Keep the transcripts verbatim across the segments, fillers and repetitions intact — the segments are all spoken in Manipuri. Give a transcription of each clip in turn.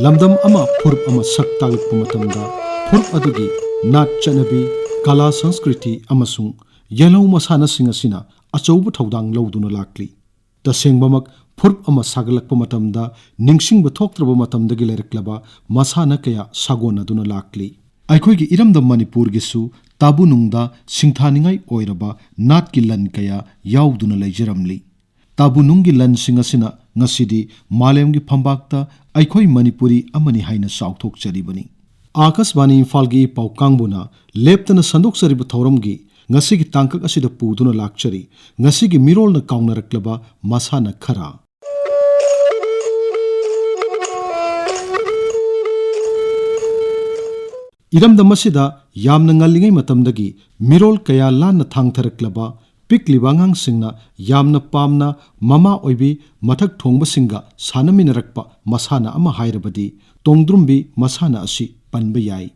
ꯂꯝꯗꯝ ꯑꯃ ꯐꯨꯔꯨꯞ ꯑꯃ ꯁꯛ ꯇꯥꯛꯂꯛꯄ ꯃꯇꯝꯗ ꯐꯨꯔꯨꯞ ꯑꯗꯨꯒꯤ ꯅꯥꯠ ꯆꯠꯅꯕꯤ, ꯀꯂꯥ ꯁꯪꯁꯀ꯭ꯔꯤꯇꯤ ꯑꯃꯁꯨꯡ ꯌꯦꯜꯍꯧ ꯃꯁꯥꯟꯅꯁꯤꯡ ꯑꯁꯤꯅ ꯑꯆꯧꯕ ꯊꯧꯗꯥꯡ ꯂꯧꯗꯨꯅ ꯂꯥꯛꯂꯤ꯫ ꯇꯁꯦꯡꯕꯃꯛ ꯐꯨꯔꯨꯞ ꯑꯃ ꯁꯥꯒꯠꯂꯛꯄ ꯃꯇꯝꯗ ꯅꯤꯡꯁꯤꯡꯕ ꯊꯣꯛꯇ꯭ꯔꯕ ꯃꯇꯝꯗꯒꯤ ꯂꯩꯔꯛꯂꯕ ꯃꯁꯥꯟꯅ ꯀꯌꯥ ꯁꯥꯒꯣꯟꯅꯗꯨꯅ ꯂꯥꯛꯂꯤ꯫ ꯑꯩꯈꯣꯏꯒꯤ ꯏꯔꯝꯗꯝ ꯃꯅꯤꯄꯨꯔꯒꯤꯁꯨ ꯇꯥꯕꯨ ꯅꯨꯡꯗ ꯁꯤꯡꯊꯥꯅꯤꯡꯉꯥꯏ ꯑꯣꯏꯔꯕ ꯅꯥꯠꯀꯤ ꯂꯟ ꯀꯌꯥ ꯌꯥꯎꯗꯨꯅ ꯂꯩꯖꯔꯝꯂꯤ꯫ ꯇꯥꯕꯨ ꯅꯨꯡꯒꯤ ꯂꯟꯁꯤꯡ ꯑꯁꯤꯅ ꯉꯁꯤꯗꯤ ꯃꯥꯂꯦꯝꯒꯤ ꯐꯝꯕꯥꯛꯇ ꯑꯩꯈꯣꯏ ꯃꯅꯤꯄꯨꯔꯤ ꯑꯃꯅꯤ ꯍꯥꯏꯅ ꯆꯥꯎꯊꯣꯛꯆꯔꯤꯕꯅꯤ꯫ ꯑꯥꯀꯥꯁꯕꯥꯅꯤ ꯏꯝꯐꯥꯜꯒꯤ ꯄꯥꯎ ꯀꯥꯡꯕꯨꯅ ꯂꯦꯞꯇꯅ ꯁꯟꯗꯣꯛꯆꯔꯤꯕ ꯊꯧꯔꯝꯒꯤ ꯉꯁꯤꯒꯤ ꯇꯥꯡꯀꯛ ꯑꯁꯤꯗ ꯄꯨꯗꯨꯅ ꯂꯥꯛꯆꯔꯤ꯫ ꯉꯁꯤꯒꯤ ꯃꯤꯔꯣꯜꯅ ꯀꯥꯎꯅꯔꯛꯂꯕ ꯃꯁꯥꯟꯅ ꯈꯔ꯫ ꯏꯔꯝꯗꯝ ꯑꯁꯤꯗ ꯌꯥꯝꯅ ꯉꯜꯂꯤꯉꯩ ꯃꯇꯝꯗꯒꯤ ꯃꯤꯔꯣꯜ ꯀꯌꯥ ꯂꯥꯟꯅ ꯊꯥꯡꯊꯔꯛꯂꯕ ꯄꯤꯛꯂꯤꯕ ꯑꯉꯥꯡꯁꯤꯡꯅ ꯌꯥꯝꯅ ꯄꯥꯝꯅ ꯃꯃꯥ ꯑꯣꯏꯕꯤ ꯃꯊꯛ ꯊꯣꯡꯕꯁꯤꯡꯒ ꯁꯥꯟꯅꯃꯤꯟꯅꯔꯛꯄ ꯃꯁꯥꯟꯅ ꯑꯃ ꯍꯥꯏꯔꯕꯗꯤ ꯇꯣꯡꯗ꯭ꯔꯨꯝꯕꯤ ꯃꯁꯥꯟꯅ ꯑꯁꯤ ꯄꯟꯕ ꯌꯥꯏ꯫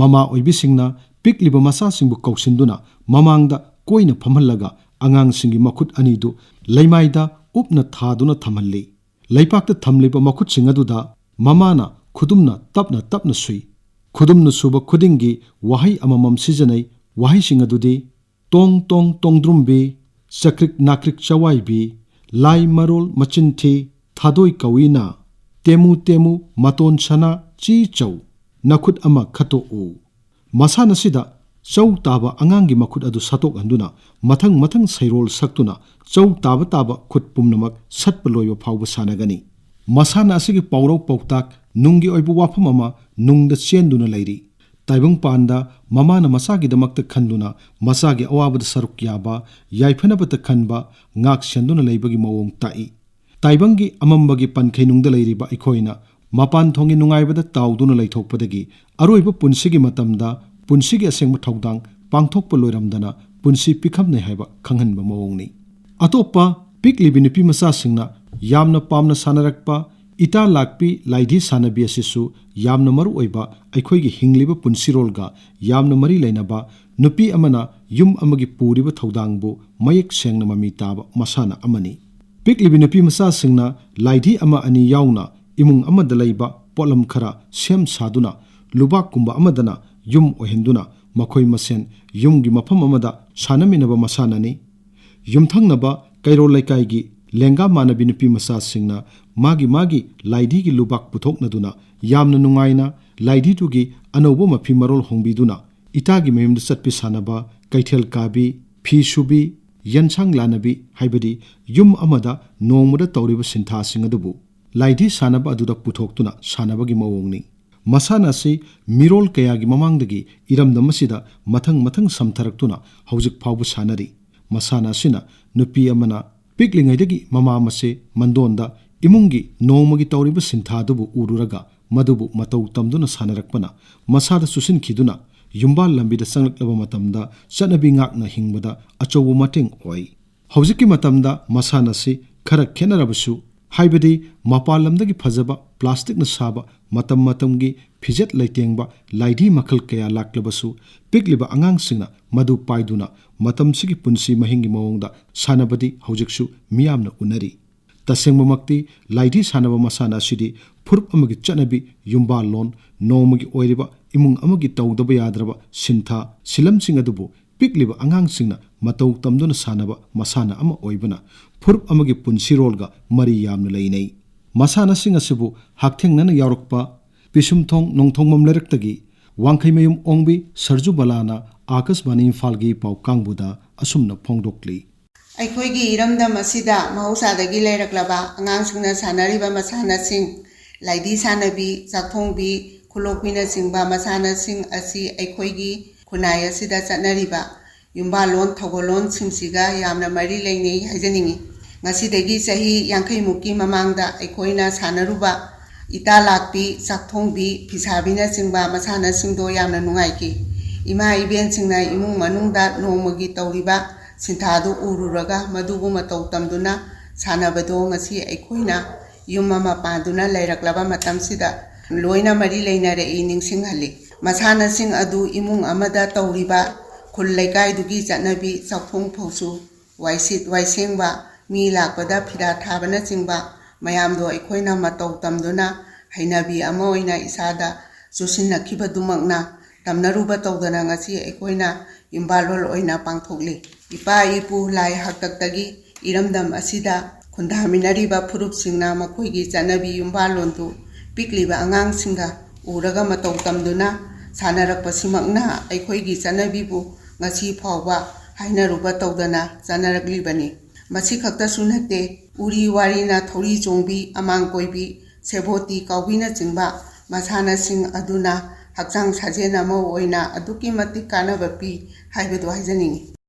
ꯃꯃꯥ ꯑꯣꯏꯕꯤꯁꯤꯡꯅ ꯄꯤꯛꯂꯤꯕ ꯃꯆꯥꯁꯤꯡꯕꯨ ꯀꯧꯁꯤꯟꯗꯨꯅ ꯃꯃꯥꯡꯗ ꯀꯣꯏꯅ ꯐꯝꯍꯜꯂꯒ ꯑꯉꯥꯡꯁꯤꯡꯒꯤ ꯃꯈꯨꯠ ꯑꯅꯤꯗꯨ ꯂꯩꯃꯥꯏꯗ ꯎꯞꯅ ꯊꯥꯗꯨꯅ ꯊꯝꯍꯜꯂꯤ꯫ ꯂꯩꯄꯥꯛꯇ ꯊꯝꯂꯤꯕ ꯃꯈꯨꯠꯁꯤꯡ ꯑꯗꯨꯗ ꯃꯃꯥꯅ ꯈꯨꯗꯨꯝꯅ ꯇꯞꯅ ꯇꯞꯅ ꯁꯨꯏ꯫ ꯈꯨꯗꯨꯝꯅ ꯁꯨꯕ ꯈꯨꯗꯤꯡꯒꯤ ꯋꯥꯍꯩ ꯑꯃꯃꯝ ꯁꯤꯖꯤꯟꯅꯩ꯫ ꯋꯥꯍꯩꯁꯤꯡ ꯑꯗꯨꯗꯤ: "ꯇꯣꯡ ꯇꯣꯡ ꯇꯣꯡꯗ꯭ꯔꯨꯝꯕꯤ, ꯆꯀ꯭ꯔꯤꯛ ꯅꯥꯀ꯭ꯔꯤꯛ ꯆꯋꯥꯏꯕꯤ, ꯂꯥꯏ ꯃꯔꯣꯜ ꯃꯆꯤꯟ ꯊꯤ, ꯊꯥꯗꯣꯏ ꯀꯧꯏꯅ, ꯇꯦꯃꯨ ꯇꯦꯃꯨ ꯃꯇꯣꯟ ꯁꯅꯥ ꯆꯤ ꯆꯧ, ꯅꯈꯨꯠ ꯑꯃ ꯈꯠꯇꯣꯛꯎ"꯫ ꯃꯁꯥꯟꯅꯁꯤꯗ ꯆꯧ ꯇꯥꯕ ꯑꯉꯥꯡꯒꯤ ꯃꯈꯨꯠ ꯑꯗꯨ ꯁꯠꯇꯣꯛꯍꯟꯗꯨꯅ ꯃꯊꯪ ꯃꯊꯪ ꯁꯩꯔꯣꯜ ꯁꯛꯇꯨꯅ ꯆꯧ ꯇꯥꯕ ꯇꯥꯕ ꯈꯨꯠ ꯄꯨꯝꯅꯃꯛ ꯁꯠꯄ ꯂꯣꯏꯕ ꯐꯥꯎꯕ ꯁꯥꯟꯅꯒꯅꯤ꯫ ꯃꯁꯥꯟꯅ ꯑꯁꯤꯒꯤ ꯄꯥꯎꯔꯧ ꯄꯥꯎꯇꯥꯛ ꯅꯨꯡꯒꯤ ꯑꯣꯏꯕ ꯋꯥꯐꯝ ꯑꯃ ꯅꯨꯡꯗ ꯆꯦꯟꯗꯨꯅ ꯂꯩꯔꯤ꯫ ꯇꯥꯏꯕꯪ ꯄꯥꯟꯗ ꯃꯃꯥꯅ ꯃꯆꯥꯒꯤꯗꯃꯛꯇ ꯈꯟꯗꯨꯅ ꯃꯆꯥꯒꯤ ꯑꯋꯥꯕꯗ ꯁꯔꯨꯛ ꯌꯥꯕ, ꯌꯥꯏꯐꯅꯕꯇ ꯈꯟꯕ, ꯉꯥꯛ ꯁꯦꯟꯗꯨꯅ ꯂꯩꯕꯒꯤ ꯃꯑꯣꯡ ꯇꯥꯛꯏ꯫ ꯇꯥꯏꯕꯪꯒꯤ ꯑꯃꯝꯕꯒꯤ ꯄꯟꯈꯩꯅꯨꯡꯗ ꯂꯩꯔꯤꯕ ꯑꯩꯈꯣꯏꯅ ꯃꯄꯥꯟ ꯊꯣꯡꯒꯤ ꯅꯨꯡꯉꯥꯏꯕꯗ ꯇꯥꯎꯗꯨꯅ ꯂꯩꯊꯣꯛꯄꯗꯒꯤ ꯑꯔꯣꯏꯕ ꯄꯨꯟꯁꯤꯒꯤ ꯃꯇꯝꯗ ꯄꯨꯟꯁꯤꯒꯤ ꯑꯁꯦꯡꯕ ꯊꯧꯗꯥꯡ ꯄꯥꯡꯊꯣꯛꯄ ꯂꯣꯏꯔꯝꯗꯅ ꯄꯨꯟꯁꯤ ꯄꯤꯈꯝꯅꯩ ꯍꯥꯏꯕ ꯈꯪꯍꯟꯕ ꯃꯑꯣꯡꯅꯤ꯫ ꯑꯇꯣꯞꯄ ꯄꯤꯛꯂꯤꯕꯤ ꯅꯨꯄꯤ ꯃꯆꯥꯁꯤꯡꯅ ꯌꯥꯝꯅ ꯄꯥꯝꯅ ꯁꯥꯟꯅꯔꯛꯄ ꯏꯇꯥ ꯂꯥꯛꯄꯤ ꯂꯥꯏꯙꯤ ꯁꯥꯟꯅꯕꯤ ꯑꯁꯤꯁꯨ ꯌꯥꯝꯅ ꯃꯔꯨ ꯑꯣꯏꯕ ꯑꯩꯈꯣꯏꯒꯤ ꯍꯤꯡꯂꯤꯕ ꯄꯨꯟꯁꯤꯔꯣꯜꯒ ꯌꯥꯝꯅ ꯃꯔꯤ ꯂꯩꯅꯕ ꯅꯨꯄꯤ ꯑꯃꯅ ꯌꯨꯝ ꯑꯃꯒꯤ ꯄꯨꯔꯤꯕ ꯊꯧꯗꯥꯡꯕꯨ ꯃꯌꯦꯛ ꯁꯦꯡꯅ ꯃꯃꯤ ꯇꯥꯕ ꯃꯁꯥꯟꯅ ꯑꯃꯅꯤ꯫ ꯄꯤꯛꯂꯤꯕꯤ ꯅꯨꯄꯤ ꯃꯆꯥꯁꯤꯡꯅ ꯂꯥꯏꯙꯤ ꯑꯃ ꯑꯅꯤ ꯌꯥꯎꯅ ꯏꯃꯨꯡ ꯑꯃꯗ ꯂꯩꯕ ꯄꯣꯠꯂꯝ ꯈꯔ ꯁꯦꯝ ꯁꯥꯗꯨꯅ ꯂꯨꯕꯥꯛꯀꯨꯝꯕ ꯑꯃꯗꯅ ꯌꯨꯝ ꯑꯣꯏꯍꯟꯗꯨꯅ ꯃꯈꯣꯏ ꯃꯁꯦꯟ ꯌꯨꯝꯒꯤ ꯃꯐꯝ ꯑꯃꯗ ꯁꯥꯟꯅꯃꯤꯟꯅꯕ ꯃꯁꯥꯟꯅꯅꯤ꯫ ꯌꯨꯝꯊꯪꯅꯕ ꯀꯩꯔꯣꯜ ꯂꯩꯀꯥꯏꯒꯤ ꯂꯦꯡꯒꯥ ꯃꯥꯟꯅꯕꯤ ꯅꯨꯄꯤ ꯃꯆꯥꯁꯤꯡꯅ ꯃꯥꯒꯤ ꯃꯥꯒꯤ ꯂꯥꯏꯙꯤꯒꯤ ꯂꯨꯕꯥꯛ ꯄꯨꯊꯣꯛꯅꯗꯨꯅ ꯌꯥꯝꯅ ꯅꯨꯡꯉꯥꯏꯅ ꯂꯥꯏꯙꯤꯗꯨꯒꯤ ꯑꯅꯧꯕ ꯃꯐꯤ ꯃꯔꯣꯜ ꯍꯣꯡꯕꯤꯗꯨꯅ ꯏꯇꯥꯒꯤ ꯃꯌꯨꯝꯗ ꯆꯠꯄꯤ ꯁꯥꯟꯅꯕ, ꯀꯩꯊꯦꯜ ꯀꯥꯕꯤ, ꯐꯤ ꯁꯨꯕꯤ, ꯌꯦꯟꯁꯥꯡ ꯂꯥꯟꯅꯕꯤ, ꯍꯥꯏꯕꯗꯤ ꯌꯨꯝ ꯑꯃꯗ ꯅꯣꯡꯃꯗ ꯇꯧꯔꯤꯕ ꯁꯤꯟꯊꯥꯁꯤꯡ ꯑꯗꯨꯕꯨ ꯂꯥꯏꯙꯤ ꯁꯥꯟꯅꯕ ꯑꯗꯨꯗ ꯄꯨꯊꯣꯛꯇꯨꯅ ꯁꯥꯟꯅꯕꯒꯤ ꯃꯑꯣꯡꯅꯤ꯫ ꯃꯁꯥꯟꯅ ꯑꯁꯤ ꯃꯤꯔꯣꯜ ꯀꯌꯥꯒꯤ ꯃꯃꯥꯡꯗꯒꯤ ꯏꯔꯝꯗꯝ ꯑꯁꯤꯗ ꯃꯊꯪ ꯃꯊꯪ ꯁꯝꯊꯔꯛꯇꯨꯅ ꯍꯧꯖꯤꯛ ꯐꯥꯎꯕ ꯁꯥꯟꯅꯔꯤ꯫ ꯃꯁꯥꯟꯅ ꯑꯁꯤꯅ ꯅꯨꯄꯤ ꯑꯃꯅ ꯄꯤꯛꯂꯤꯉꯩꯗꯒꯤ ꯃꯃꯥ ꯃꯆꯦ ꯃꯟꯗꯣꯟꯗ ꯏꯃꯨꯡꯒꯤ ꯅꯣꯡꯃꯒꯤ ꯇꯧꯔꯤꯕ ꯁꯤꯟꯊꯥ ꯑꯗꯨꯕꯨ ꯎꯔꯨꯔꯒ ꯃꯗꯨꯕꯨ ꯃꯇꯧ ꯇꯝꯗꯨꯅ ꯁꯥꯟꯅꯔꯛꯄꯅ ꯃꯁꯥꯗ ꯆꯨꯁꯤꯟꯈꯤꯗꯨꯅ ꯌꯨꯝꯕꯥꯜ ꯂꯝꯕꯤꯗ ꯆꯪꯂꯛꯂꯕ ꯃꯇꯝꯗ ꯆꯠꯅꯕꯤ ꯉꯥꯛꯅ ꯍꯤꯡꯕꯗ ꯑꯆꯧꯕ ꯃꯇꯦꯡ ꯑꯣꯏ꯫ ꯍꯧꯖꯤꯛꯀꯤ ꯃꯇꯝꯗ ꯃꯁꯥꯟꯅ ꯑꯁꯤ ꯈꯔ ꯈꯦꯠꯅꯔꯕꯁꯨ, ꯍꯥꯏꯕꯗꯤ ꯃꯄꯥꯟ ꯂꯝꯗꯒꯤ ꯐꯖꯕ ꯄ꯭ꯂꯥꯁꯇꯤꯛꯅ ꯁꯥꯕ ꯃꯇꯝ ꯃꯇꯝꯒꯤ ꯐꯤꯖꯦꯠ ꯂꯩꯇꯦꯡꯕ ꯂꯥꯏꯙꯤ ꯃꯈꯜ ꯀꯌꯥ ꯂꯥꯛꯂꯕꯁꯨ, ꯄꯤꯛꯂꯤꯕ ꯑꯉꯥꯡꯁꯤꯡꯅ ꯃꯗꯨ ꯄꯥꯏꯗꯨꯅ ꯃꯇꯝꯁꯤꯒꯤ ꯄꯨꯟꯁꯤ ꯃꯍꯤꯡꯒꯤ ꯃꯑꯣꯡꯗ ꯁꯥꯟꯅꯕꯗꯤ ꯍꯧꯖꯤꯛꯁꯨ ꯃꯤꯌꯥꯝꯅ ꯎꯅꯔꯤ꯫ ꯇꯁꯦꯡꯕꯃꯛꯇꯤ ꯂꯥꯏꯙꯤ ꯁꯥꯟꯅꯕ ꯃꯁꯥꯟꯅ ꯑꯁꯤꯗꯤ ꯐꯨꯔꯨꯞ ꯑꯃꯒꯤ ꯆꯠꯅꯕꯤ, ꯌꯨꯝꯕꯥꯜꯂꯣꯟ, ꯅꯣꯡꯃꯒꯤ ꯑꯣꯏꯔꯤꯕ ꯏꯃꯨꯡ ꯑꯃꯒꯤ ꯇꯧꯗꯕ ꯌꯥꯗ꯭ꯔꯕ ꯁꯤꯟꯊꯥ ꯁꯤꯂꯝꯁꯤꯡ ꯑꯗꯨꯕꯨ ꯄꯤꯛꯂꯤꯕ ꯑꯉꯥꯡꯁꯤꯡꯅ ꯃꯇꯧ ꯇꯝꯗꯨꯅ ꯁꯥꯟꯅꯕ ꯃꯁꯥꯟꯅ ꯑꯃ ꯑꯣꯏꯕꯅ ꯐꯨꯔꯨꯞ ꯑꯃꯒꯤ ꯄꯨꯟꯁꯤꯔꯣꯜꯒ ꯃꯔꯤ ꯌꯥꯝꯅ ꯂꯩꯅꯩ꯫ ꯃꯁꯥꯟꯅꯁꯤꯡ ꯑꯁꯤꯕꯨ ꯍꯛꯊꯦꯡꯅꯅ ꯌꯥꯎꯔꯛꯄ ꯄꯤꯁꯨꯝꯊꯣꯡ ꯅꯣꯡꯊꯣꯡꯕꯝ ꯂꯩꯔꯛꯇꯒꯤ ꯋꯥꯡꯈꯩꯃꯌꯨꯝ ꯑꯣꯡꯕꯤ ꯁꯔꯖꯨ ꯕꯂꯥꯅ ꯑꯥꯀꯥꯁꯕꯥꯅꯤ ꯏꯝꯐꯥꯜꯒꯤ ꯄꯥꯎ ꯀꯥꯡꯕꯨꯗ ꯑꯁꯨꯝꯅ ꯐꯣꯡꯗꯣꯛꯂꯤ꯫ ꯑꯩꯈꯣꯏꯒꯤ ꯏꯔꯝꯗꯝ ꯑꯁꯤꯗ ꯃꯍꯧꯁꯥꯗꯒꯤ ꯂꯩꯔꯛꯂꯕ ꯑꯉꯥꯡꯁꯤꯡꯅ ꯁꯥꯟꯅꯔꯤꯕ ꯃꯁꯥꯟꯅꯁꯤꯡ, ꯂꯥꯏꯙꯤ ꯁꯥꯟꯅꯕꯤ, ꯆꯥꯛꯊꯣꯡꯕꯤ, ꯈꯨꯂꯣꯛꯄꯤꯅꯆꯤꯡꯕ ꯃꯁꯥꯟꯅꯁꯤꯡ ꯑꯁꯤ ꯑꯩꯈꯣꯏꯒꯤ ꯈꯨꯟꯅꯥꯏ ꯑꯁꯤꯗ ꯆꯠꯅꯔꯤꯕ ꯌꯨꯝꯕꯥꯜꯂꯣꯟ ꯊꯧꯒꯜꯂꯣꯟꯁꯤꯡꯁꯤꯒ ꯌꯥꯝꯅ ꯃꯔꯤ ꯂꯩꯅꯩ ꯍꯥꯏꯖꯅꯤꯡꯏ꯫ ꯉꯁꯤꯗꯒꯤ ꯆꯍꯤ ꯌꯥꯡꯈꯩꯃꯨꯛꯀꯤ ꯃꯃꯥꯡꯗ ꯑꯩꯈꯣꯏꯅ ꯁꯥꯟꯅꯔꯨꯕ ꯏꯇꯥ ꯂꯥꯛꯄꯤ, ꯆꯥꯛꯊꯣꯡꯕꯤ, ꯐꯤꯁꯥꯕꯤꯅꯆꯤꯡꯕ ꯃꯁꯥꯟꯅꯁꯤꯡꯗꯣ ꯌꯥꯝꯅ ꯅꯨꯡꯉꯥꯏꯈꯤ꯫ ꯏꯃꯥ ꯏꯕꯦꯟꯁꯤꯡꯅ ꯏꯃꯨꯡ ꯃꯅꯨꯡꯗ ꯅꯣꯡꯃꯒꯤ ꯇꯧꯔꯤꯕ ꯁꯤꯟꯊꯥꯗꯨ ꯎꯔꯨꯔꯒ ꯃꯗꯨꯕꯨ ꯃꯇꯧ ꯇꯝꯗꯨꯅ ꯁꯥꯟꯅꯕꯗꯣ ꯉꯁꯤ ꯑꯩꯈꯣꯏꯅ ꯌꯨꯝ ꯑꯃ ꯄꯥꯟꯗꯨꯅ ꯂꯩꯔꯛꯂꯕ ꯃꯇꯝꯁꯤꯗ ꯂꯣꯏꯅ ꯃꯔꯤ ꯂꯩꯅꯔꯛꯏ ꯅꯤꯡꯁꯤꯡꯍꯜꯂꯤ꯫ ꯃꯁꯥꯟꯅꯁꯤꯡ ꯑꯗꯨ ꯏꯃꯨꯡ ꯑꯃꯗ ꯇꯧꯔꯤꯕ ꯈꯨꯜ ꯂꯩꯀꯥꯏꯗꯨꯒꯤ ꯆꯠꯅꯕꯤ ꯆꯥꯛꯊꯣꯡ ꯐꯥꯎꯁꯨ ꯋꯥꯏꯁꯤꯠ ꯋꯥꯏꯁꯦꯡꯕ, ꯃꯤ ꯂꯥꯛꯄꯗ ꯐꯤꯗꯥ ꯊꯥꯕꯅꯆꯤꯡꯕ ꯃꯌꯥꯝꯗꯣ ꯑꯩꯈꯣꯏꯅ ꯃꯇꯧ ꯇꯝꯗꯨꯅ ꯍꯩꯅꯕꯤ ꯑꯃ ꯑꯣꯏꯅ ꯏꯁꯥꯗ ꯆꯨꯁꯤꯟꯅꯈꯤꯕꯗꯨꯃꯛꯅ ꯇꯝꯅꯔꯨꯕ ꯇꯧꯗꯅ ꯉꯁꯤ ꯑꯩꯈꯣꯏꯅ ꯌꯨꯝꯕꯥꯜꯂꯣꯟ ꯑꯣꯏꯅ ꯄꯥꯡꯊꯣꯛꯂꯤ꯫ ꯏꯄꯥ ꯏꯄꯨ ꯂꯥꯏ ꯍꯥꯛꯇꯛꯇꯒꯤ ꯏꯔꯝꯗꯝ ꯑꯁꯤꯗ ꯈꯨꯟꯗꯥꯃꯤꯟꯅꯔꯤꯕ ꯐꯨꯔꯨꯞꯁꯤꯡꯅ ꯃꯈꯣꯏꯒꯤ ꯆꯠꯅꯕꯤ ꯌꯨꯝꯕꯥꯜꯂꯣꯟꯗꯨ ꯄꯤꯛꯂꯤꯕ ꯑꯉꯥꯡꯁꯤꯡꯒ ꯎꯔꯒ ꯃꯇꯧ ꯇꯝꯗꯨꯅ ꯁꯥꯟꯅꯔꯛꯄꯁꯤꯃꯛꯅ ꯑꯩꯈꯣꯏꯒꯤ ꯆꯠꯅꯕꯤꯕꯨ ꯉꯁꯤ ꯐꯥꯎꯕ ꯍꯥꯏꯅꯔꯨꯕ ꯇꯧꯗꯅ ꯆꯠꯅꯔꯛꯂꯤꯕꯅꯤ꯫ ꯃꯁꯤ ꯈꯛꯇꯁꯨ ꯅꯠꯇꯦ, ꯎꯔꯤ ꯋꯥꯔꯤꯅ ꯊꯧꯔꯤ ꯆꯣꯡꯕꯤ, ꯑꯃꯥꯡ ꯀꯣꯏꯕꯤ, ꯁꯦꯕꯣꯠꯇꯤ ꯀꯥꯎꯕꯤꯅꯆꯤꯡꯕ ꯃꯁꯥꯟꯅꯁꯤꯡ ꯑꯗꯨꯅ ꯍꯛꯆꯥꯡ ꯁꯥꯖꯦꯜ ꯑꯃ ꯑꯣꯏꯅ ꯑꯗꯨꯛꯀꯤ ꯃꯇꯤꯛ ꯀꯥꯟꯅꯕ ꯄꯤ ꯍꯥꯏꯕꯗꯨ ꯍꯥꯏꯖꯅꯤꯡꯏ꯫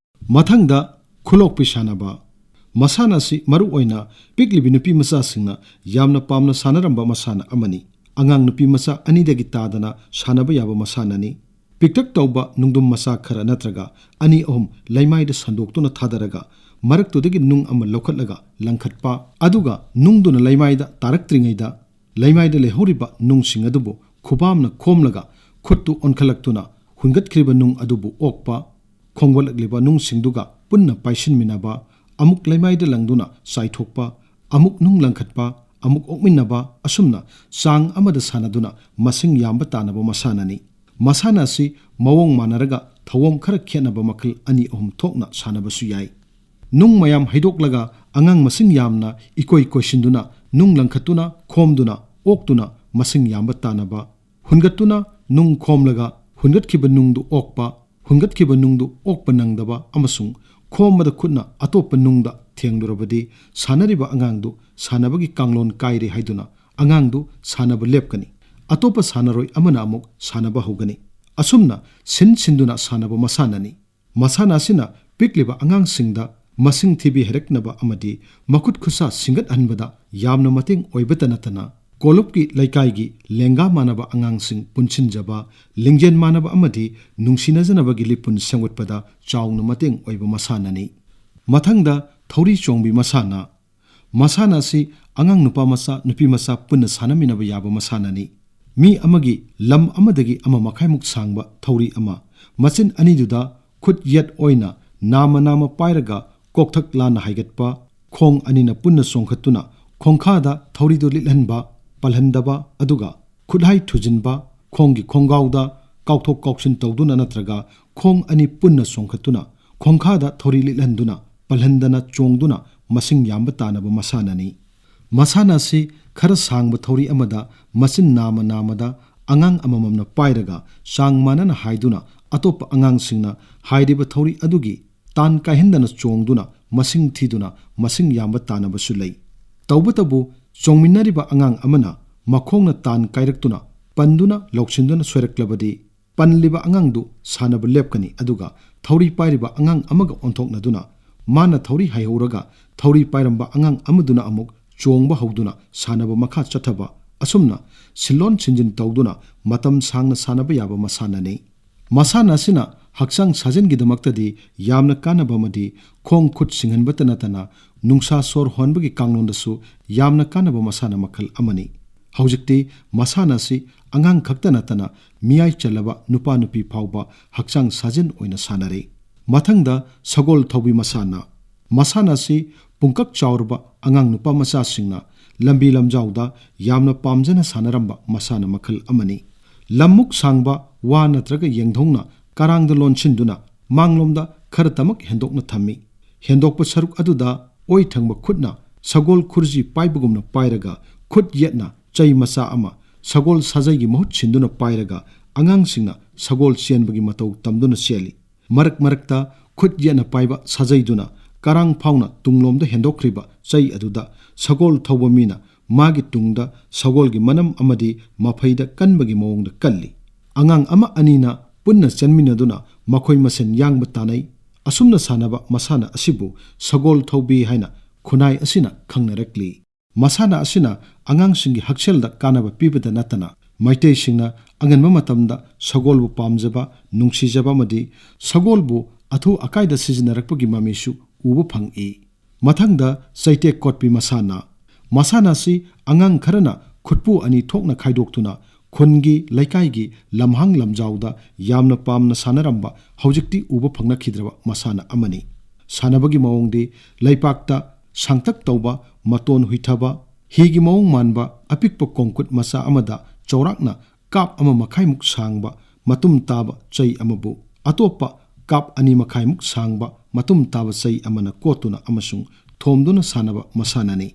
ꯃꯊꯪꯗ ꯈꯨꯂꯣꯛꯄꯤ ꯁꯥꯟꯅꯕ꯫ ꯃꯁꯥꯟꯅ ꯑꯁꯤ ꯃꯔꯨꯑꯣꯏꯅ ꯄꯤꯛꯂꯤꯕꯤ ꯅꯨꯄꯤ ꯃꯆꯥꯁꯤꯡꯅ ꯌꯥꯝꯅ ꯄꯥꯝꯅ ꯁꯥꯟꯅꯔꯝꯕ ꯃꯁꯥꯟꯅ ꯑꯃꯅꯤ꯫ ꯑꯉꯥꯡ ꯅꯨꯄꯤ ꯃꯆꯥ ꯑꯅꯤꯗꯒꯤ ꯇꯥꯗꯅ ꯁꯥꯟꯅꯕ ꯌꯥꯕ ꯃꯁꯥꯟꯅꯅꯤ꯫ ꯄꯤꯛꯇꯛ ꯇꯧꯕ ꯅꯨꯡꯗꯨꯝ ꯃꯆꯥ ꯈꯔ ꯅꯠꯇ꯭ꯔꯒ ꯑꯅꯤ ꯑꯍꯨꯝ ꯂꯩꯃꯥꯏꯗ ꯁꯟꯗꯣꯛꯇꯨꯅ ꯊꯥꯗꯔꯒ ꯃꯔꯛꯇꯨꯗꯒꯤ ꯅꯨꯡ ꯑꯃ ꯂꯧꯈꯠꯂꯒ ꯂꯪꯈꯠꯄ, ꯑꯗꯨꯒ ꯅꯨꯡꯗꯨꯅ ꯂꯩꯃꯥꯏꯗ ꯇꯥꯔꯛꯇ꯭ꯔꯤꯉꯩꯗ ꯂꯩꯃꯥꯏꯗ ꯂꯩꯍꯧꯔꯤꯕ ꯅꯨꯡꯁꯤꯡ ꯑꯗꯨꯕꯨ ꯈꯨꯕꯥꯝꯅ ꯈꯣꯝꯂꯒ ꯈꯨꯠꯇꯨ ꯑꯣꯟꯈꯠꯂꯛꯇꯨꯅ ꯍꯨꯟꯒꯠꯈ꯭ꯔꯤꯕ ꯅꯨꯡ ꯑꯗꯨꯕꯨ ꯑꯣꯛꯄ, ꯈꯣꯡꯒꯠꯂꯛꯂꯤꯕ ꯅꯨꯡꯁꯤꯡꯗꯨꯒ ꯄꯨꯟꯅ ꯄꯥꯏꯁꯤꯟꯃꯤꯟꯅꯕ, ꯑꯃꯨꯛ ꯂꯩꯃꯥꯏꯗ ꯂꯪꯗꯨꯅ ꯆꯥꯏꯊꯣꯛꯄ, ꯑꯃꯨꯛ ꯅꯨꯡ ꯂꯪꯈꯠꯄ, ꯑꯃꯨꯛ ꯑꯣꯛꯃꯤꯟꯅꯕ, ꯑꯁꯨꯝꯅ ꯆꯥꯡ ꯑꯃꯗ ꯁꯥꯟꯅꯗꯨꯅ ꯃꯁꯤꯡ ꯌꯥꯝꯕ ꯇꯥꯅꯕ ꯃꯁꯥꯟꯅꯅꯤ꯫ ꯃꯁꯥꯟꯅ ꯑꯁꯤ ꯃꯑꯣꯡ ꯃꯥꯟꯅꯔꯒ ꯊꯧꯑꯣꯡ ꯈꯔ ꯈꯦꯠꯅꯕ ꯃꯈꯜ ꯑꯅꯤ ꯑꯍꯨꯝ ꯊꯣꯛꯅ ꯁꯥꯟꯅꯕꯁꯨ ꯌꯥꯏ꯫ ꯅꯨꯡ ꯃꯌꯥꯝ ꯍꯩꯗꯣꯛꯂꯒ ꯑꯉꯥꯡ ꯃꯁꯤꯡ ꯌꯥꯝꯅ ꯏꯀꯣꯏ ꯀꯣꯏꯁꯤꯟꯗꯨꯅ ꯅꯨꯡ ꯂꯪꯈꯠꯇꯨꯅ, ꯈꯣꯝꯗꯨꯅ, ꯑꯣꯛꯇꯨꯅ ꯃꯁꯤꯡ ꯌꯥꯝꯕ ꯇꯥꯅꯕ, ꯍꯨꯟꯒꯠꯇꯨꯅ ꯅꯨꯡ ꯈꯣꯝꯂꯒ ꯍꯨꯟꯒꯠꯈꯤꯕ ꯅꯨꯡꯗꯨ ꯑꯣꯛꯄ, ꯍꯨꯟꯒꯠꯈꯤꯕ ꯅꯨꯡꯗꯨ ꯑꯣꯛꯄ ꯅꯪꯗꯕ ꯑꯃꯁꯨꯡ ꯈꯣꯝꯕꯗ ꯈꯨꯠꯅ ꯑꯇꯣꯞꯄ ꯅꯨꯡꯗ ꯊꯦꯡꯂꯨꯔꯕꯗꯤ ꯁꯥꯟꯅꯔꯤꯕ ꯑꯉꯥꯡꯗꯨ ꯁꯥꯟꯅꯕꯒꯤ ꯀꯥꯡꯂꯣꯟ ꯀꯥꯏꯔꯦ ꯍꯥꯏꯗꯨꯅ ꯑꯉꯥꯡꯗꯨ ꯁꯥꯟꯅꯕ ꯂꯦꯞꯀꯅꯤ꯫ ꯑꯇꯣꯞꯄ ꯁꯥꯟꯅꯔꯣꯏ ꯑꯃꯅ ꯑꯃꯨꯛ ꯁꯥꯟꯅꯕ ꯍꯧꯒꯅꯤ꯫ ꯑꯁꯨꯝꯅ ꯁꯤꯟ ꯁꯤꯟꯗꯨꯅ ꯁꯥꯟꯅꯕ ꯃꯁꯥꯟꯅꯅꯤ꯫ ꯃꯁꯥꯟꯅ ꯑꯁꯤꯅ ꯄꯤꯛꯂꯤꯕ ꯑꯉꯥꯡꯁꯤꯡꯗ ꯃꯁꯤꯡ ꯊꯤꯕꯤ ꯍꯩꯔꯛꯅꯕ ꯑꯃꯗꯤ ꯃꯈꯨꯠ ꯈꯨꯠꯁꯥ ꯁꯤꯡꯒꯠꯍꯟꯕꯗ ꯌꯥꯝꯅ ꯃꯇꯦꯡ ꯑꯣꯏꯕꯇ ꯅꯠꯇꯅ, ꯀꯣꯂꯨꯞꯀꯤ ꯂꯩꯀꯥꯏꯒꯤ ꯂꯦꯡꯒꯥ ꯃꯥꯟꯅꯕ ꯑꯉꯥꯡꯁꯤꯡ ꯄꯨꯟꯁꯤꯟꯖꯕ, ꯂꯤꯡꯖꯦꯜ ꯃꯥꯟꯅꯕ ꯑꯃꯗꯤ ꯅꯨꯡꯁꯤꯅꯖꯅꯕꯒꯤ ꯂꯤꯄꯨꯟ ꯁꯦꯝꯒꯠꯄꯗ ꯆꯥꯎꯅ ꯃꯇꯦꯡ ꯑꯣꯏꯕ ꯃꯁꯥꯟꯅꯅꯤ꯫ ꯃꯊꯪꯗ ꯊꯧꯔꯤ ꯆꯣꯡꯕꯤ ꯃꯁꯥꯟꯅ꯫ ꯃꯁꯥꯟꯅ ꯑꯁꯤ ꯑꯉꯥꯡ ꯅꯨꯄꯥ ꯃꯆꯥ, ꯅꯨꯄꯤ ꯃꯆꯥ ꯄꯨꯟꯅ ꯁꯥꯟꯅꯃꯤꯟꯅꯕ ꯌꯥꯕ ꯃꯁꯥꯟꯅꯅꯤ꯫ ꯃꯤ ꯑꯃꯒꯤ ꯂꯝ ꯑꯃꯗꯒꯤ ꯑꯃ ꯃꯈꯥꯏꯃꯨꯛ ꯁꯥꯡꯕ ꯊꯧꯔꯤ ꯑꯃ, ꯃꯆꯤꯟ ꯑꯅꯤꯗꯨꯗ ꯈꯨꯠ ꯌꯦꯠ ꯑꯣꯏꯅ ꯅꯥꯝꯃ ꯅꯥꯝꯃ ꯄꯥꯏꯔꯒ ꯀꯣꯛꯊꯛ ꯂꯥꯟꯅ ꯍꯥꯏꯒꯠꯄ, ꯈꯣꯡ ꯑꯅꯤꯅ ꯄꯨꯟꯅ ꯆꯣꯡꯈꯠꯇꯨꯅ ꯈꯣꯡꯈꯥꯗ ꯊꯧꯔꯤꯗꯨ ꯂꯤꯠꯍꯟꯕ, ꯄꯜꯍꯟꯗꯕ, ꯑꯗꯨꯒ ꯈꯨꯠꯍꯥꯏ ꯊꯨꯖꯤꯟꯕ, ꯈꯣꯡꯒꯤ ꯈꯣꯡꯒꯥꯎꯗ ꯀꯥꯎꯊꯣꯛ ꯀꯥꯎꯁꯤꯟ ꯇꯧꯗꯨꯅ ꯅꯠꯇ꯭ꯔꯒ ꯈꯣꯡ ꯑꯅꯤ ꯄꯨꯟꯅ ꯆꯣꯡꯈꯠꯇꯨꯅ ꯈꯣꯡꯈꯥꯗ ꯊꯧꯔꯤ ꯂꯤꯠꯍꯟꯗꯨꯅ ꯄꯜꯍꯟꯗꯅ ꯆꯣꯡꯗꯨꯅ ꯃꯁꯤꯡ ꯌꯥꯝꯕ ꯇꯥꯅꯕ ꯃꯁꯥꯟꯅꯅꯤ꯫ ꯃꯁꯥꯟꯅ ꯑꯁꯤ ꯈꯔ ꯁꯥꯡꯕ ꯊꯧꯔꯤ ꯑꯃꯗ ꯃꯆꯤꯟ ꯅꯥꯝꯃ ꯅꯥꯝꯃꯗ ꯑꯉꯥꯡ ꯑꯃꯃꯝꯅ ꯄꯥꯏꯔꯒ ꯆꯥꯡ ꯃꯥꯟꯅꯅ ꯍꯥꯏꯗꯨꯅ ꯑꯇꯣꯞꯄ ꯑꯉꯥꯡꯁꯤꯡꯅ ꯍꯥꯏꯔꯤꯕ ꯊꯧꯔꯤ ꯑꯗꯨꯒꯤ ꯇꯥꯟ ꯀꯥꯏꯍꯟꯗꯅ ꯆꯣꯡꯗꯨꯅ ꯃꯁꯤꯡ ꯊꯤꯗꯨꯅ ꯃꯁꯤꯡ ꯌꯥꯝꯕ ꯇꯥꯅꯕꯁꯨ ꯂꯩ꯫ ꯇꯧꯕꯇꯕꯨ ꯆꯣꯡꯃꯤꯟꯅꯔꯤꯕ ꯑꯉꯥꯡ ꯑꯃꯅ ꯃꯈꯣꯡꯅ ꯇꯥꯟ ꯀꯥꯏꯔꯛꯇꯨꯅ ꯄꯟꯗꯨꯅ ꯂꯧꯁꯤꯟꯗꯨꯅ ꯁꯣꯏꯔꯛꯂꯕꯗꯤ ꯄꯟꯂꯤꯕ ꯑꯉꯥꯡꯗꯨ ꯁꯥꯟꯅꯕ ꯂꯦꯞꯀꯅꯤ, ꯑꯗꯨꯒ ꯊꯧꯔꯤ ꯄꯥꯏꯔꯤꯕ ꯑꯉꯥꯡ ꯑꯃꯒ ꯑꯣꯟꯊꯣꯛꯅꯗꯨꯅ ꯃꯥꯅ ꯊꯧꯔꯤ ꯍꯥꯏꯍꯧꯔꯒ ꯊꯧꯔꯤ ꯄꯥꯏꯔꯝꯕ ꯑꯉꯥꯡ ꯑꯃꯗꯨꯅ ꯑꯃꯨꯛ ꯆꯣꯡꯕ ꯍꯧꯗꯨꯅ ꯁꯥꯟꯅꯕ ꯃꯈꯥ ꯆꯠꯊꯕ, ꯑꯁꯨꯝꯅ ꯁꯤꯟꯂꯣꯟ ꯁꯤꯟꯖꯤꯟ ꯇꯧꯗꯨꯅ ꯃꯇꯝ ꯁꯥꯡꯅ ꯁꯥꯟꯅꯕ ꯌꯥꯕ ꯃꯁꯥꯟꯅꯅꯤ꯫ ꯃꯁꯥꯟꯅ ꯑꯁꯤꯅ ꯍꯛꯆꯥꯡ ꯁꯥꯖꯦꯜꯒꯤꯗꯃꯛꯇꯗꯤ ꯌꯥꯝꯅ ꯀꯥꯟꯅꯕ ꯑꯃꯗꯤ ꯈꯣꯡ ꯈꯨꯠ ꯁꯤꯡꯍꯟꯕꯇ ꯅꯠꯇꯅ ꯅꯨꯡꯁꯥ ꯁꯣꯔ ꯍꯣꯟꯕꯒꯤ ꯀꯥꯡꯂꯣꯟꯗꯁꯨ ꯌꯥꯝꯅ ꯀꯥꯟꯅꯕ ꯃꯁꯥꯟꯅ ꯃꯈꯜ ꯑꯃꯅꯤ꯫ ꯍꯧꯖꯤꯛꯇꯤ ꯃꯁꯥꯟꯅ ꯑꯁꯤ ꯑꯉꯥꯡ ꯈꯛꯇ ꯅꯠꯇꯅ ꯃꯤꯌꯥꯏ ꯆꯜꯂꯕ ꯅꯨꯄꯥ ꯅꯨꯄꯤ ꯐꯥꯎꯕ ꯍꯛꯆꯥꯡ ꯁꯥꯖꯦꯜ ꯑꯣꯏꯅ ꯁꯥꯟꯅꯔꯤ꯫ ꯃꯊꯪꯗ ꯁꯒꯣꯜ ꯊꯧꯕꯤ ꯃꯁꯥꯟꯅ꯫ ꯃꯁꯥꯟꯅ ꯑꯁꯤ ꯄꯨꯡꯀꯛ ꯆꯥꯎꯔꯕ ꯑꯉꯥꯡ ꯅꯨꯄꯥ ꯃꯆꯥꯁꯤꯡꯅ ꯂꯝꯕꯤ ꯂꯝꯖꯥꯎꯗ ꯌꯥꯝꯅ ꯄꯥꯝꯖꯅ ꯁꯥꯟꯅꯔꯝꯕ ꯃꯁꯥꯟꯅ ꯃꯈꯜ ꯑꯃꯅꯤ꯫ ꯂꯝꯃꯨꯛ ꯁꯥꯡꯕ ꯋꯥ ꯅꯠꯇ꯭ꯔꯒ ꯌꯦꯡꯙꯧꯅ ꯀꯔꯥꯡꯗ ꯂꯣꯟꯁꯤꯟꯗꯨꯅ ꯃꯥꯡꯂꯣꯝꯗ ꯈꯔ ꯇꯃꯛ ꯍꯦꯟꯗꯣꯛꯅ ꯊꯝꯃꯤ꯫ ꯍꯦꯟꯗꯣꯛꯄ ꯁꯔꯨꯛ ꯑꯗꯨꯗ ꯑꯣꯏ ꯊꯪꯕ ꯈꯨꯠꯅ ꯁꯒꯣꯜ ꯈꯨꯔꯖꯤ ꯄꯥꯏꯕꯒꯨꯝꯅ ꯄꯥꯏꯔꯒ ꯈꯨꯠ ꯌꯦꯠꯅ ꯆꯩ ꯃꯆꯥ ꯑꯃ ꯁꯒꯣꯜ ꯁꯥꯖꯩꯒꯤ ꯃꯍꯨꯠ ꯁꯤꯟꯗꯨꯅ ꯄꯥꯏꯔꯒ ꯑꯉꯥꯡꯁꯤꯡꯅ ꯁꯒꯣꯜ ꯆꯦꯟꯕꯒꯤ ꯃꯇꯧ ꯇꯝꯗꯨꯅ ꯆꯦꯜꯂꯤ꯫ ꯃꯔꯛ ꯃꯔꯛꯇ ꯈꯨꯠ ꯌꯦꯠꯅ ꯄꯥꯏꯕ ꯁꯥꯖꯩꯗꯨꯅ ꯀꯔꯥꯡ ꯐꯥꯎꯅ ꯇꯨꯡꯂꯣꯝꯗ ꯍꯦꯟꯗꯣꯛꯈ꯭ꯔꯤꯕ ꯆꯩ ꯑꯗꯨꯗ ꯁꯒꯣꯜ ꯊꯧꯕ ꯃꯤꯅ ꯃꯥꯒꯤ ꯇꯨꯡꯗ ꯁꯒꯣꯜꯒꯤ ꯃꯅꯝ ꯑꯃꯗꯤ ꯃꯐꯩꯗ ꯀꯟꯕꯒꯤ ꯃꯑꯣꯡꯗ ꯀꯜꯂꯤ꯫ ꯑꯉꯥꯡ ꯑꯃ ꯑꯅꯤꯅ ꯄꯨꯟꯅ ꯆꯦꯟꯃꯤꯟꯅꯗꯨꯅ ꯃꯈꯣꯏ ꯃꯁꯦꯟ ꯌꯥꯡꯕ ꯇꯥꯟꯅꯩ꯫ ꯑꯁꯨꯝꯅ ꯁꯥꯟꯅꯕ ꯃꯁꯥꯟꯅ ꯑꯁꯤꯕꯨ ꯁꯒꯣꯜ ꯊꯧꯕꯤ ꯍꯥꯏꯅ ꯈꯨꯟꯅꯥꯏ ꯑꯁꯤꯅ ꯈꯪꯅꯔꯛꯂꯤ꯫ ꯃꯁꯥꯟꯅ ꯑꯁꯤꯅ ꯑꯉꯥꯡꯁꯤꯡꯒꯤ ꯍꯛꯁꯦꯜꯗ ꯀꯥꯟꯅꯕ ꯄꯤꯕꯗ ꯅꯠꯇꯅ ꯃꯩꯇꯩꯁꯤꯡꯅ ꯑꯉꯟꯕ ꯃꯇꯝꯗ ꯁꯒꯣꯜꯕꯨ ꯄꯥꯝꯖꯕ, ꯅꯨꯡꯁꯤꯖꯕ ꯑꯃꯗꯤ ꯁꯒꯣꯜꯕꯨ ꯑꯊꯨ ꯑꯀꯥꯏꯗ ꯁꯤꯖꯤꯟꯅꯔꯛꯄꯒꯤ ꯃꯃꯤꯁꯨ ꯎꯕ ꯐꯪꯏ꯫ ꯃꯊꯪꯗ ꯆꯩꯇꯦꯛ ꯀꯣꯠꯄꯤ ꯃꯁꯥꯟꯅ꯫ ꯃꯁꯥꯟꯅ ꯑꯁꯤ ꯑꯉꯥꯡ ꯈꯔꯅ ꯈꯨꯠꯄꯨ ꯑꯅꯤ ꯊꯣꯛꯅ ꯈꯥꯏꯗꯣꯛꯇꯨꯅ ꯈꯨꯟꯒꯤ, ꯂꯩꯀꯥꯏꯒꯤ ꯂꯝꯍꯥꯡ ꯂꯝꯖꯥꯎꯗ ꯌꯥꯝꯅ ꯄꯥꯝꯅ ꯁꯥꯟꯅꯔꯝꯕ, ꯍꯧꯖꯤꯛꯇꯤ ꯎꯕ ꯐꯪꯅꯈꯤꯗ꯭ꯔꯕ ꯃꯁꯥꯟꯅ ꯑꯃꯅꯤ꯫ ꯁꯥꯟꯅꯕꯒꯤ ꯃꯑꯣꯡꯗꯤ ꯂꯩꯄꯥꯛꯇ ꯁꯥꯡꯇꯛ ꯇꯧꯕ, ꯃꯇꯣꯟ ꯍꯨꯏꯊꯕ, ꯍꯤꯒꯤ ꯃꯑꯣꯡ ꯃꯥꯟꯕ ꯑꯄꯤꯛꯄ ꯀꯣꯡꯀꯨꯠ ꯃꯆꯥ ꯑꯃꯗ ꯆꯥꯎꯔꯥꯛꯅ ꯀꯥꯞ ꯑꯃ ꯃꯈꯥꯏꯃꯨꯛ ꯁꯥꯡꯕ ꯃꯇꯨꯝ ꯇꯥꯕ ꯆꯩ ꯑꯃꯕꯨ ꯑꯇꯣꯞꯄ ꯀꯥꯞ ꯑꯅꯤ ꯃꯈꯥꯏꯃꯨꯛ ꯁꯥꯡꯕ ꯃꯇꯨꯝ ꯇꯥꯕ ꯆꯩ ꯑꯃꯅ ꯀꯣꯠꯇꯨꯅ ꯑꯃꯁꯨꯡ ꯊꯣꯝꯗꯨꯅ ꯁꯥꯟꯅꯕ ꯃꯁꯥꯟꯅꯅꯤ꯫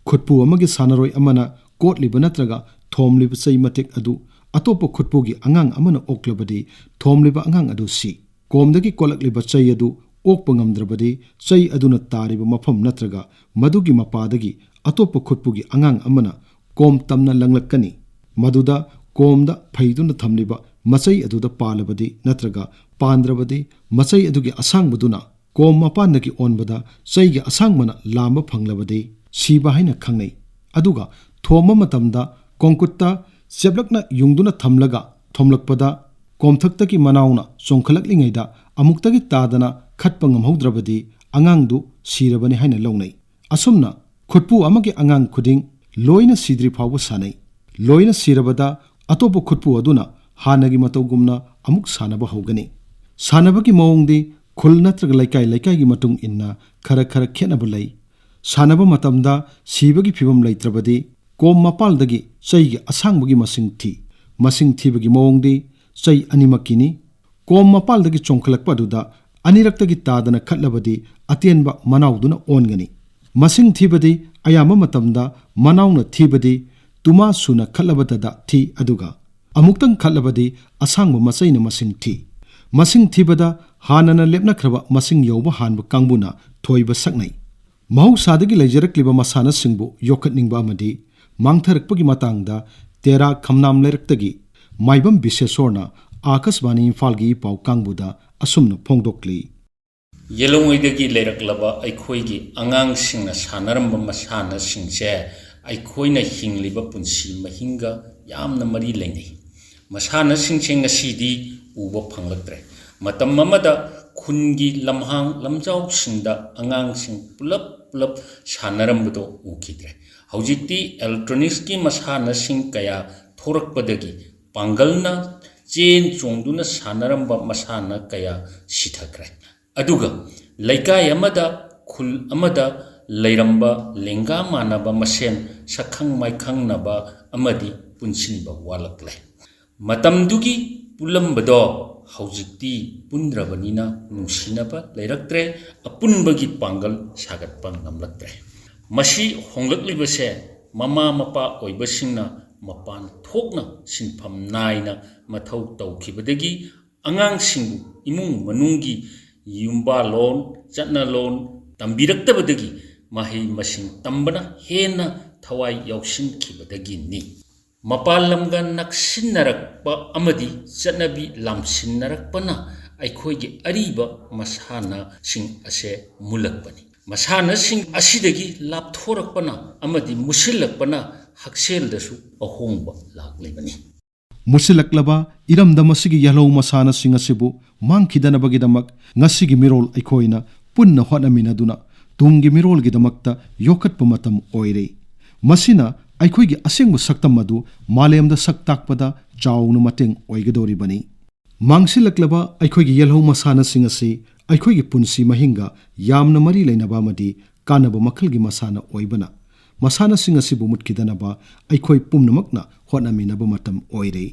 ꯈꯨꯠꯄꯨ ꯑꯃꯒꯤ ꯁꯥꯟꯅꯔꯣꯏ ꯑꯃꯅ ꯀꯣꯠꯂꯤꯕ ꯅꯠꯇ꯭ꯔꯒ ꯊꯣꯝꯂꯤꯕ ꯆꯩ ꯃꯇꯦꯛ ꯑꯗꯨ ꯑꯇꯣꯞꯄ ꯈꯨꯠꯄꯨꯒꯤ ꯑꯉꯥꯡ ꯑꯃꯅ ꯑꯣꯛꯂꯕꯗꯤ, ꯊꯣꯝꯂꯤꯕ ꯑꯉꯥꯡ ꯑꯗꯨ ꯁꯤ꯫ ꯀꯣꯝꯗꯒꯤ ꯀꯣꯠꯂꯛꯂꯤꯕ ꯆꯩ ꯑꯗꯨ ꯑꯣꯛꯄ ꯉꯝꯗ꯭ꯔꯕꯗꯤ, ꯆꯩ ꯑꯗꯨꯅ ꯇꯥꯔꯤꯕ ꯃꯐꯝ ꯅꯠꯇ꯭ꯔꯒ ꯃꯗꯨꯒꯤ ꯃꯄꯥꯗꯒꯤ ꯑꯇꯣꯞꯄ ꯈꯨꯠꯄꯨꯒꯤ ꯑꯉꯥꯡ ꯑꯃꯅ ꯀꯣꯝ ꯇꯝꯅ ꯂꯪꯂꯛꯀꯅꯤ꯫ ꯃꯗꯨꯗ ꯀꯣꯝꯗ ꯐꯩꯗꯨꯅ ꯊꯝꯂꯤꯕ ꯃꯆꯩ ꯑꯗꯨꯗ ꯄꯥꯜꯂꯕꯗꯤ ꯅꯠꯇ꯭ꯔꯒ ꯄꯥꯟꯗ꯭ꯔꯕꯗꯤ, ꯃꯆꯩ ꯑꯗꯨꯒꯤ ꯑꯁꯥꯡꯕꯗꯨꯅ ꯀꯣꯝ ꯃꯄꯥꯟꯗꯒꯤ ꯑꯣꯟꯕꯗ ꯆꯩꯒꯤ ꯑꯁꯥꯡꯕꯅ ꯂꯥꯝꯕ ꯐꯪꯂꯕꯗꯤ ꯁꯤꯕ ꯍꯥꯏꯅ ꯈꯪꯅꯩ꯫ ꯑꯗꯨꯒ ꯊꯣꯝꯕ ꯃꯇꯝꯗ ꯀꯣꯡꯀꯨꯠꯇ ꯆꯦꯞꯂꯛꯅ ꯌꯨꯡꯗꯨꯅ ꯊꯝꯂꯒ ꯊꯣꯝꯂꯛꯄꯗ ꯀꯣꯝꯊꯛꯇꯒꯤ ꯃꯅꯥꯎꯅ ꯆꯣꯡꯈꯠꯂꯛꯂꯤꯉꯩꯗ ꯑꯃꯨꯛꯇꯒꯤ ꯇꯥꯗꯅ ꯈꯠꯄ ꯉꯝꯍꯧꯗ꯭ꯔꯕꯗꯤ ꯑꯉꯥꯡꯗꯨ ꯁꯤꯔꯕꯅꯤ ꯍꯥꯏꯅ ꯂꯧꯅꯩ꯫ ꯑꯁꯨꯝꯅ ꯈꯨꯠꯄꯨ ꯑꯃꯒꯤ ꯑꯉꯥꯡ ꯈꯨꯗꯤꯡ ꯂꯣꯏꯅ ꯁꯤꯗ꯭ꯔꯤ ꯐꯥꯎꯕ ꯁꯥꯟꯅꯩ꯫ ꯂꯣꯏꯅ ꯁꯤꯔꯕꯗ ꯑꯇꯣꯞꯄ ꯈꯨꯠꯄꯨ ꯑꯗꯨꯅ ꯍꯥꯟꯅꯒꯤ ꯃꯇꯧꯒꯨꯝꯅ ꯑꯃꯨꯛ ꯁꯥꯟꯅꯕ ꯍꯧꯒꯅꯤ꯫ ꯁꯥꯟꯅꯕꯒꯤ ꯃꯑꯣꯡꯗꯤ ꯈꯨꯜ ꯅꯠꯇ꯭ꯔꯒ ꯂꯩꯀꯥꯏ ꯂꯩꯀꯥꯏꯒꯤ ꯃꯇꯨꯡ ꯏꯟꯅ ꯈꯔ ꯈꯔ ꯈꯦꯠꯅꯕ ꯂꯩ꯫ ꯁꯥꯟꯅꯕ ꯃꯇꯝꯗ ꯁꯤꯕꯒꯤ ꯐꯤꯕꯝ ꯂꯩꯇ꯭ꯔꯕꯗꯤ ꯀꯣꯝ ꯃꯄꯥꯜꯗꯒꯤ ꯆꯩꯒꯤ ꯑꯁꯥꯡꯕꯒꯤ ꯃꯁꯤꯡ ꯊꯤ꯫ ꯃꯁꯤꯡ ꯊꯤꯕꯒꯤ ꯃꯑꯣꯡꯗꯤ ꯆꯩ ꯑꯅꯤꯃꯛꯀꯤꯅꯤ꯫ ꯀꯣꯝ ꯃꯄꯥꯜꯗꯒꯤ ꯆꯣꯡꯈꯠꯂꯛꯄ ꯑꯗꯨꯗ ꯑꯅꯤꯔꯛꯇꯒꯤ ꯇꯥꯗꯅ ꯈꯠꯂꯕꯗꯤ ꯑꯇꯦꯟꯕ ꯃꯅꯥꯎꯗꯨꯅ ꯑꯣꯟꯒꯅꯤ꯫ ꯃꯁꯤꯡ ꯊꯤꯕꯗꯤ ꯑꯌꯥꯝꯕ ꯃꯇꯝꯗ ꯃꯅꯥꯎꯅ ꯊꯤꯕꯗꯤ ꯇꯨꯃꯥ ꯁꯨꯅ ꯈꯠꯂꯕꯗꯗ ꯊꯤ, ꯑꯗꯨꯒ ꯑꯃꯨꯛꯇꯪ ꯈꯠꯂꯕꯗꯤ ꯑꯁꯥꯡꯕ ꯃꯆꯩꯅ ꯃꯁꯤꯡ ꯊꯤ꯫ ꯃꯁꯤꯡ ꯊꯤꯕꯗ ꯍꯥꯟꯅꯅ ꯂꯦꯞꯅꯈ꯭ꯔꯕ ꯃꯁꯤꯡ ꯌꯧꯕ ꯍꯥꯟꯕ ꯀꯥꯡꯕꯨꯅ ꯊꯣꯏꯕ ꯁꯛꯅꯩ꯫ ꯃꯍꯧꯁꯥꯗꯒꯤ ꯂꯩꯖꯔꯛꯂꯤꯕ ꯃꯁꯥꯟꯅꯁꯤꯡꯕꯨ ꯌꯣꯛꯈꯠꯅꯤꯡꯕ ꯑꯃꯗꯤ ꯃꯥꯡꯊꯔꯛꯄꯒꯤ ꯃꯇꯥꯡꯗ ꯇꯦꯔꯥ ꯈꯝꯅꯥꯝ ꯂꯩꯔꯛꯇꯒꯤ ꯃꯥꯏꯕꯝ ꯕꯤꯁꯦꯁꯣꯔꯅ ꯑꯥꯀꯥꯁꯕꯥꯅꯤ ꯏꯝꯐꯥꯜꯒꯤ ꯄꯥꯎ ꯀꯥꯡꯕꯨꯗ ꯑꯁꯨꯝꯅ ꯐꯣꯡꯗꯣꯛꯂꯤ꯫ ꯌꯦꯜꯂꯣꯡꯉꯩꯗꯒꯤ ꯂꯩꯔꯛꯂꯕ ꯑꯩꯈꯣꯏꯒꯤ ꯑꯉꯥꯡꯁꯤꯡꯅ ꯁꯥꯟꯅꯔꯝꯕ ꯃꯁꯥꯟꯅꯁꯤꯡꯁꯦ ꯑꯩꯈꯣꯏꯅ ꯍꯤꯡꯂꯤꯕ ꯄꯨꯟꯁꯤ ꯃꯍꯤꯡꯒ ꯌꯥꯝꯅ ꯃꯔꯤ ꯂꯩꯅꯩ꯫ ꯃꯁꯥꯟꯅꯁꯤꯡꯁꯦ ꯉꯁꯤꯗꯤ ꯎꯕ ꯐꯪꯂꯛꯇ꯭ꯔꯦ꯫ ꯃꯇꯝ ꯑꯃꯗ ꯈꯨꯟꯒꯤ ꯂꯝꯍꯥꯡ ꯂꯝꯖꯥꯎꯁꯤꯡꯗ ꯑꯉꯥꯡꯁꯤꯡ ꯄꯨꯂꯞ ꯄꯨꯂꯞ ꯁꯥꯟꯅꯔꯝꯕꯗꯣ ꯎꯈꯤꯗ꯭ꯔꯦ꯫ ꯍꯧꯖꯤꯛꯇꯤ electronicsꯀꯤ ꯃꯁꯥꯟꯅꯁꯤꯡ ꯀꯌꯥ ꯊꯣꯔꯛꯄꯗꯒꯤ ꯄꯥꯡꯒꯜꯅ ꯆꯦꯟ ꯆꯣꯡꯗꯨꯅ ꯁꯥꯟꯅꯔꯝꯕ ꯃꯁꯥꯟꯅ ꯀꯌꯥ ꯁꯤꯊꯈ꯭ꯔꯦ꯫ ꯑꯗꯨꯒ ꯂꯩꯀꯥꯏ ꯑꯃꯗ, ꯈꯨꯜ ꯑꯃꯗ ꯂꯩꯔꯝꯕ ꯂꯦꯡꯒꯥ ꯃꯥꯟꯅꯕ ꯃꯁꯦꯟ ꯁꯛꯈꯪ ꯃꯥꯏꯈꯪꯅꯕ ꯑꯃꯗꯤ ꯄꯨꯟꯁꯤꯟꯕ ꯋꯥꯠꯂꯛꯂꯦ꯫ ꯃꯇꯝꯗꯨꯒꯤ ꯄꯨꯜꯂꯝꯕꯗꯣ ꯍꯧꯖꯤꯛꯇꯤ ꯄꯨꯟꯗ꯭ꯔꯕꯅꯤꯅ ꯅꯨꯡꯁꯤꯅꯕ ꯂꯩꯔꯛꯇ꯭ꯔꯦ, ꯑꯄꯨꯟꯕꯒꯤ ꯄꯥꯡꯒꯜ ꯁꯥꯒꯠꯄ ꯉꯝꯂꯛꯇ꯭ꯔꯦ꯫ ꯃꯁꯤ ꯍꯣꯡꯂꯛꯂꯤꯕꯁꯦ ꯃꯃꯥ ꯃꯄꯥ ꯑꯣꯏꯕꯁꯤꯡꯅ ꯃꯄꯥꯟ ꯊꯣꯛꯅ ꯁꯤꯟꯐꯝ ꯅꯥꯏꯅ ꯃꯊꯧ ꯇꯧꯈꯤꯕꯗꯒꯤ ꯑꯉꯥꯡꯁꯤꯡꯕꯨ ꯏꯃꯨꯡ ꯃꯅꯨꯡꯒꯤ ꯌꯨꯝꯕꯥꯂꯣꯟ, ꯆꯠꯅꯂꯣꯟ ꯇꯝꯕꯤꯔꯛꯇꯕꯗꯒꯤ ꯃꯍꯩ ꯃꯁꯤꯡ ꯇꯝꯕꯅ ꯍꯦꯟꯅ ꯊꯋꯥꯏ ꯌꯥꯎꯁꯤꯟꯈꯤꯕꯗꯒꯤꯅꯤ꯫ ꯃꯄꯥꯟ ꯂꯝꯒ ꯅꯛꯁꯤꯟꯅꯔꯛꯄ ꯑꯃꯗꯤ ꯆꯠꯅꯕꯤ ꯂꯥꯝꯁꯤꯟꯅꯔꯛꯄꯅ ꯑꯩꯈꯣꯏꯒꯤ ꯑꯔꯤꯕ ꯃꯁꯥꯟꯅꯁꯤꯡ ꯑꯁꯦ ꯃꯨꯜꯂꯛꯄꯅꯤ꯫ ꯃꯁꯥꯟꯅꯁꯤꯡ ꯑꯁꯤꯗꯒꯤ ꯂꯥꯞꯊꯣꯔꯛꯄꯅ ꯑꯃꯗꯤ ꯃꯨꯁꯤꯜꯂꯛꯄꯅ ꯍꯛꯁꯦꯜꯗꯁꯨ ꯑꯍꯣꯡꯕ ꯂꯥꯛꯂꯤꯕꯅꯤ꯫ ꯃꯨꯁꯤꯜꯂꯛꯂꯕ ꯏꯔꯝꯗꯝ ꯑꯁꯤꯒꯤ ꯌꯦꯜꯍꯧ ꯃꯁꯥꯟꯅꯁꯤꯡ ꯑꯁꯤꯕꯨ ꯃꯥꯡꯈꯤꯗꯅꯕꯒꯤꯗꯃꯛ ꯉꯁꯤꯒꯤ ꯃꯤꯔꯣꯜ ꯑꯩꯈꯣꯏꯅ ꯄꯨꯟꯅ ꯍꯣꯠꯅꯃꯤꯟꯅꯗꯨꯅ ꯇꯨꯡꯒꯤ ꯃꯤꯔꯣꯜꯒꯤꯗꯃꯛꯇ ꯌꯣꯛꯈꯠꯄ ꯃꯇꯝ ꯑꯣꯏꯔꯦ꯫ ꯃꯁꯤꯅ ꯑꯩꯈꯣꯏꯒꯤ ꯑꯁꯦꯡꯕ ꯁꯛꯇꯝ ꯑꯗꯨ ꯃꯥꯂꯦꯝꯗ ꯁꯛ ꯇꯥꯛꯄꯗ ꯆꯥꯎꯅ ꯃꯇꯦꯡ ꯑꯣꯏꯒꯗꯧꯔꯤꯕꯅꯤ꯫ ꯃꯥꯡꯁꯤꯜꯂꯛꯂꯕ ꯑꯩꯈꯣꯏꯒꯤ ꯌꯦꯜꯍꯧ ꯃꯁꯥꯟꯅꯁꯤꯡ ꯑꯁꯤ ꯑꯩꯈꯣꯏꯒꯤ ꯄꯨꯟꯁꯤ ꯃꯍꯤꯡꯒ ꯌꯥꯝꯅ ꯃꯔꯤ ꯂꯩꯅꯕ ꯑꯃꯗꯤ ꯀꯥꯟꯅꯕ ꯃꯈꯜꯒꯤ ꯃꯁꯥꯟꯅ ꯑꯣꯏꯕꯅ, ꯃꯁꯥꯟꯅꯁꯤꯡ ꯑꯁꯤꯕꯨ ꯃꯨꯠꯈꯤꯗꯅꯕ ꯑꯩꯈꯣꯏ ꯄꯨꯝꯅꯃꯛꯅ ꯍꯣꯠꯅꯃꯤꯟꯅꯕ ꯃꯇꯝ ꯑꯣꯏꯔꯦ꯫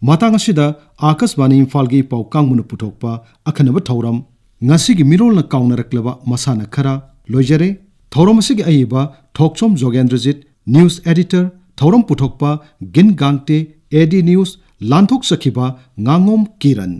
ꯃꯇꯥꯡ ꯑꯁꯤꯗ ꯑꯥꯀꯥꯁꯕꯥꯅꯤ ꯏꯝꯐꯥꯜꯒꯤ ꯄꯥꯎ ꯀꯥꯡꯕꯨꯅ ꯄꯨꯊꯣꯛꯄ ꯑꯈꯟꯅꯕ ꯊꯧꯔꯝ, ꯉꯁꯤꯒꯤ ꯃꯤꯔꯣꯜꯅ ꯀꯥꯎꯅꯔꯛꯂꯕ ꯃꯁꯥꯟꯅ ꯈꯔ ꯂꯣꯏꯖꯔꯦ꯫ ꯊꯧꯔꯝ ꯑꯁꯤꯒꯤ ꯑꯏꯕ ꯊꯣꯛꯆꯣꯝ ꯖꯣꯒꯦꯟꯗ꯭ꯔꯖꯤꯠ, news editor, ꯊꯧꯔꯝ ꯄꯨꯊꯣꯛꯄ ꯒꯤꯟ ꯒꯥꯡꯇꯦ, A D news, ꯂꯥꯟꯊꯣꯛꯆꯈꯤꯕ ꯉꯥꯉꯣꯝ ꯀꯤꯔꯟ꯫